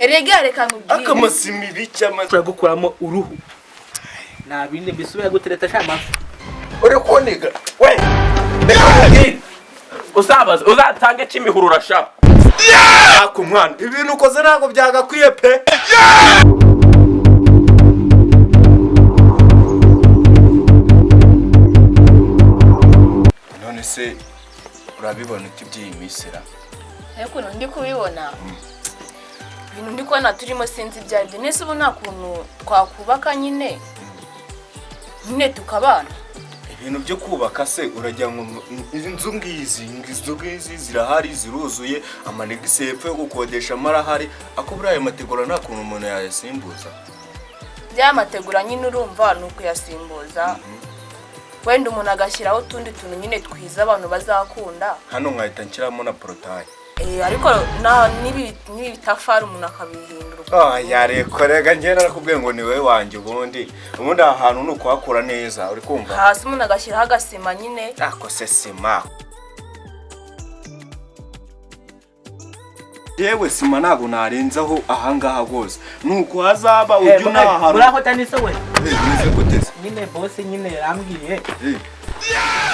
Erega reka nkubwire. Akamasima ibiki amazi. Turagukuramo uruhu. Nta bindi mbisubira gutereta sha mafi. Uri kuniga we? Uzabaza uzatange kimihurura sha. Ako mwana, ibintu ukoze ntabwo byagakwiye pe. None se urabibona uti by'iyi misira? Ariko ukuntu ndi kubibona, ibintu ndi kubona turimo sinzi ibyo aribyo. Nese ubu nta kuntu twakubaka nyine nyine tukabana? Ibintu byo kubaka se uragira ngo inzu ngizi, inzu ngizi zirahari, ziruzuye, amanegisi hepfo yo gukodesha arahari. Ako buriya ayo mategura nta kuntu umuntu yayasimbuza? Bya mategura nyine urumva ni ukuyasimbuza, wenda umuntu agashyiraho utundi tuntu nyine twiza abantu bazakunda. Hano nkahita nshyiramo na porotaye. Ariko n'ibi bitafari umuntu akabihindura. Oya reka reka, njye narakubwiye ngo ni wowe wanjye. Ubundi aha hantu ni ukuhakura neza, uri kumva? Hasi umuntu agashyiraho agasima nyine. Ako se sima, yewe sima ntabwo narenzaho ahangaha rwose, ni uku hazaba ujya unaha. Muraho Danisa we. Bimeze gute se? Nyine boss nyine yarambwiye.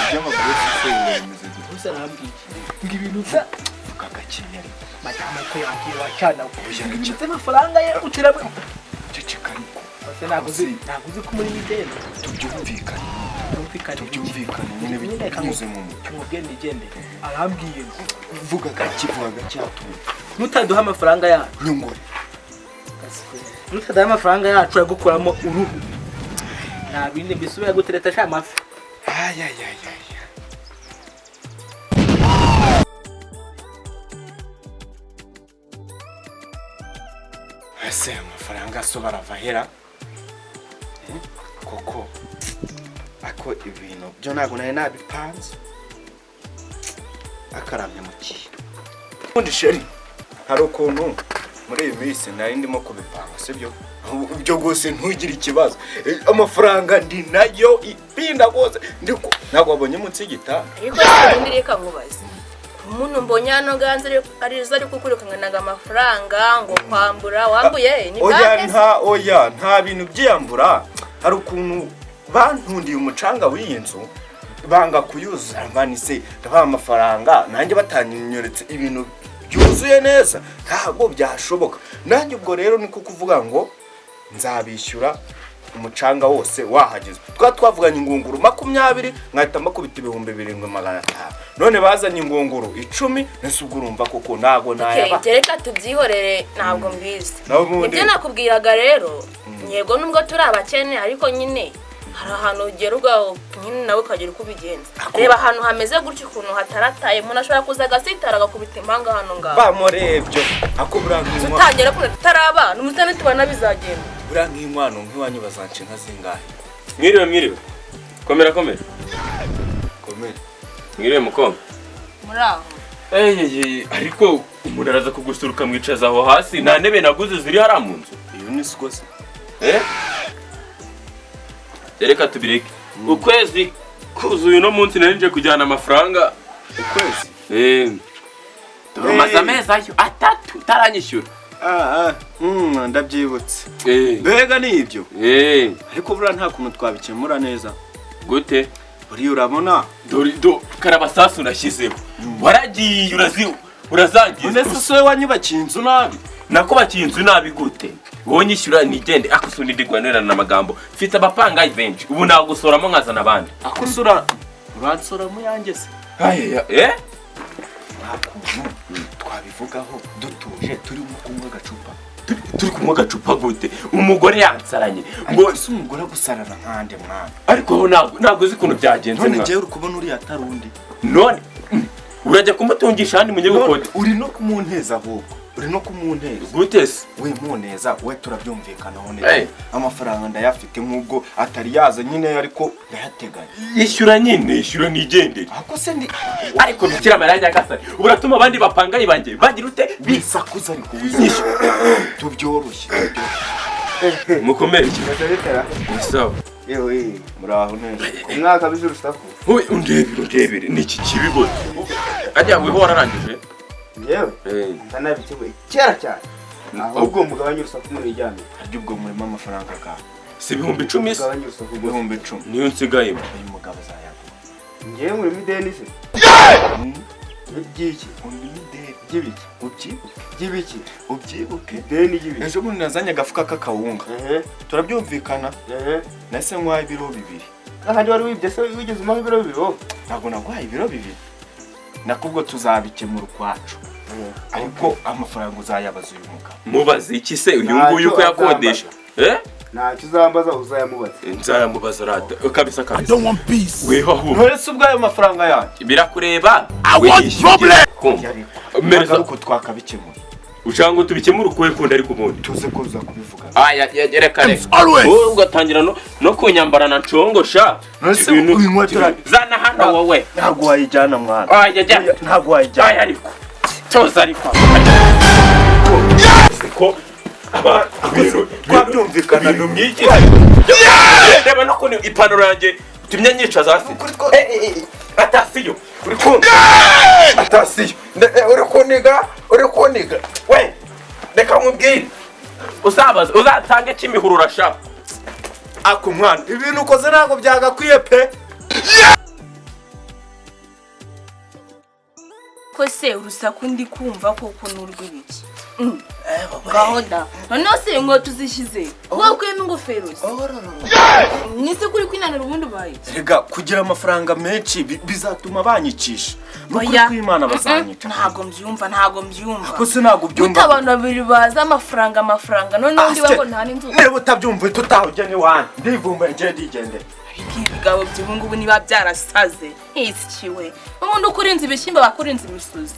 Iby'amabosi se bimeze gute? Boss arambwiye ngo ibintu bya Vuga gakenyeri. Madamu ko yambwiye wacana ibintu by'amafaranga ye uteramo. Ceceka ariko. Boss ntabwo uzi ko muri migende. Tubyumvikane. Tubyumvikane. Tubyumvikane nyine binyuze mu mucyo. Mubwire nigende, arambwiye ngo Vuga gake, vuga gake hatumva. Nutaduha amafaranga yacu. Nyungure. Nutaduha amafaranga yacu uragukuramo uruhu. Nta bindi mbisubira gutereta sha mafi. Ayayayaya. Ese amafaranga so barava hera? Koko ako ibintu byo ntabwo nari nabipanze, akaramye mu kihe. Ubundi sheri, hari ukuntu muri iyi minsi nari ndimo kubipanga, sibyo? Ibyo rwose ntugire ikibazo. Amafaranga ndi nayo ipinda rwose, ntabwo wabonye munsi y'igitanda. Ariko se ubundi reka nkubaze, umuntu mbonye hano ganze ariza ari kukurukanganaga amafaranga ngo kwambura wambuye ni Oya. banki se? Nta, oya, nta bintu byiyambura. Hari ukuntu bantundiye umucanga w'iyi nzu banga kuyuzuza, mvanise ndabaha amafaranga nanjye batanyeretse ibintu byuzuye neza ntabwo byashoboka. Nanjye ubwo rero niko kuvuga ngo nzabishyura umucanga wose wahageze. Twavuganye ingunguru 20, nkahita mbakubita 7500, none bazanye ingunguru 10. Nese ubwo urumva koko ntabwo nayaba? Okay, reka tubyihorere, ntabwo mbizi. Naho ubundi- Ibyo nakubwiraga rero, yego nubwo turi abakene, ariko nyine hari ahantu ugera ubwaho nyine nawe ukagira uko ubigenza. Reba ahantu hameze gutyo ukuntu hatarataye, umuntu ashobora kuza agasitara agakubita impanga hano ngaho. Bamurebye ako buriya nk'inkwano. Tutangira kubona tutari abana, umusitani tubona bizagenda. Buriya nk'inkwano nk'iwanyu bazanca inka zingahe? Mwiriwe mwiriwe. Komera komera. Komere. Mwiriwe mukobwa. Muri aho. Ariko umuntu araza kugusura ukamwicaza aho hasi, nta ntebe naguze ziri hariya mu nzu. Iyo ni siko se? Reka tubireke. Ukwezi kuzuye uno munsi nari nje kujyana amafaranga. Ukwezi? Tumaze amezi ayo 3 utaranyishyura. Ndabyibutse. Mbega ni ibyo? Ariko buriya nta kuntu twabikemura neza. Gute? Buriya urabona? Dore do karabasasu nashyizeho. Waragiye urazangiza. None se wowe wanyubakiye inzu nabi? Nakubakiye inzu nabi gute? Wowe nyishyura nigende, akusundi ndigwanerana amagambo. Mfite abapangayi benshi. Ubu nagusoramo nkazana abandi. Akusura uransora mu yanjye se? Ayaya, Nta kuntu twabivugaho dutuje turimo kunywa agacupa? Turi kunywa agacupa gute? Umugore yansaranye. Ngo ese umugore agusarana nkande mwana? Ariko ntabwo uzi ukuntu byagenze None mwana. njyewe uri kubona uriya atari undi. None urajya kumutungisha handi munye gukode. Uri no kumunteza ahubwo. Uri no kumunteza. Gute se? We muneza, we turabyumvikanaho neza. Amafaranga ndayafite nk'ubwo atari yaza nyine, ariko ndayateganya. Ishyura nyine, ishyura nigendere. Ako se ndi Ariko bikira Mariya Nyagasani, uratuma abandi bapangayi banjye bagira ute? Bisakuza ariko tubyoroshye. Mukomere. Sawa. Yewe muraho neza. Umwaka bije urusaku. Wowe undebere, undebere ni iki kibi gute? Ajya weho wararangije? Yewe. Ndanabiteguye kera cyane. Ahubwo mugabanye urusaku mwiryamire. Harya ubwo murimo amafaranga angahe? Si 10,000 se? Mugabanye urusaku rwose. 10,000. Niyo nsigayemo. Uyu mugabo azayaguha. Ngewe murimo ideni se? Ry'iki? Urimo ideni. Ry'ibiki? Ubyibuke. Ry'ibiki? Ubyibuke. Ideni ry'ibiki? Ejo bundi nazanye agafuka k'akawunga. Turabyumvikana. Nahise nkwaye ibiro 2. Ahandi wari wibye se wigeze umaho ibiro 2 wowe? Ntabwo naguhaye ibiro 2. Nakubwo tuzabikemura ukwacu. Ariko amafaranga uzayabaza uyu mugabo. Mubaze iki se uyu nguyu uko yakodesha? Ntacyo uzambaza, uzayamubaza. Nzayamubaza rata. Kabisa kabisa. I don't want peace. Weho ahubwo. None se ubwo ayo mafaranga yanjye? Birakureba. I want problem. Mereza uko twakabikemura. Ushaka ngo tubikemure ukuwe kundi ariko ubundi. Tuze ko uza kubivuga. Aya reka reka. Wowe ugatangira no kunyambarana nshongosha. None se uyu nkweto zana hano wowe. Ntabwo wayijyana mwana. Aya jya. Ntabwo wayijyana. Aya ariko. Toza ariko. Ko aba twabyumvikana ibintu myinshi. Reba no kuni ipantaro yanjye tumye nyicaza hasi. Atasiyo. Uri kumva? Atasiyo. Uri kuniga, uri kuniga. We. Reka nkubwire. Uzabaza, uzatange kimihurura sha. Ako mwana, ibintu ukoze ntabwo byagakwiye pe. Ko se urusaku ndi kumva koko n'urw'ibiki? Gahunda. Noneho se inkweto uzishyize? Wowe ukuyemo ingofero se? Nise kuri kwinanira ubundi ubaye iki? Rega kugira amafaranga menshi bizatuma banyicisha. Nukuri kw'Imana bazanyica. Ntabwo mbyumva, ntabwo mbyumva. Ko se ntabwo ubyumva? Guta abantu babiri baza amafaranga amafaranga noneho undi babo nta n'inzu. Niba utabyumva tutahujya n'iwanyu. Ndivumbuye ngiye ndigendera. Ariko ibigabo by'ubu ngubu niba byarasaze. Nk'isikiwe. Umuntu ukurinze ibishyimbo bakurinze imisozi.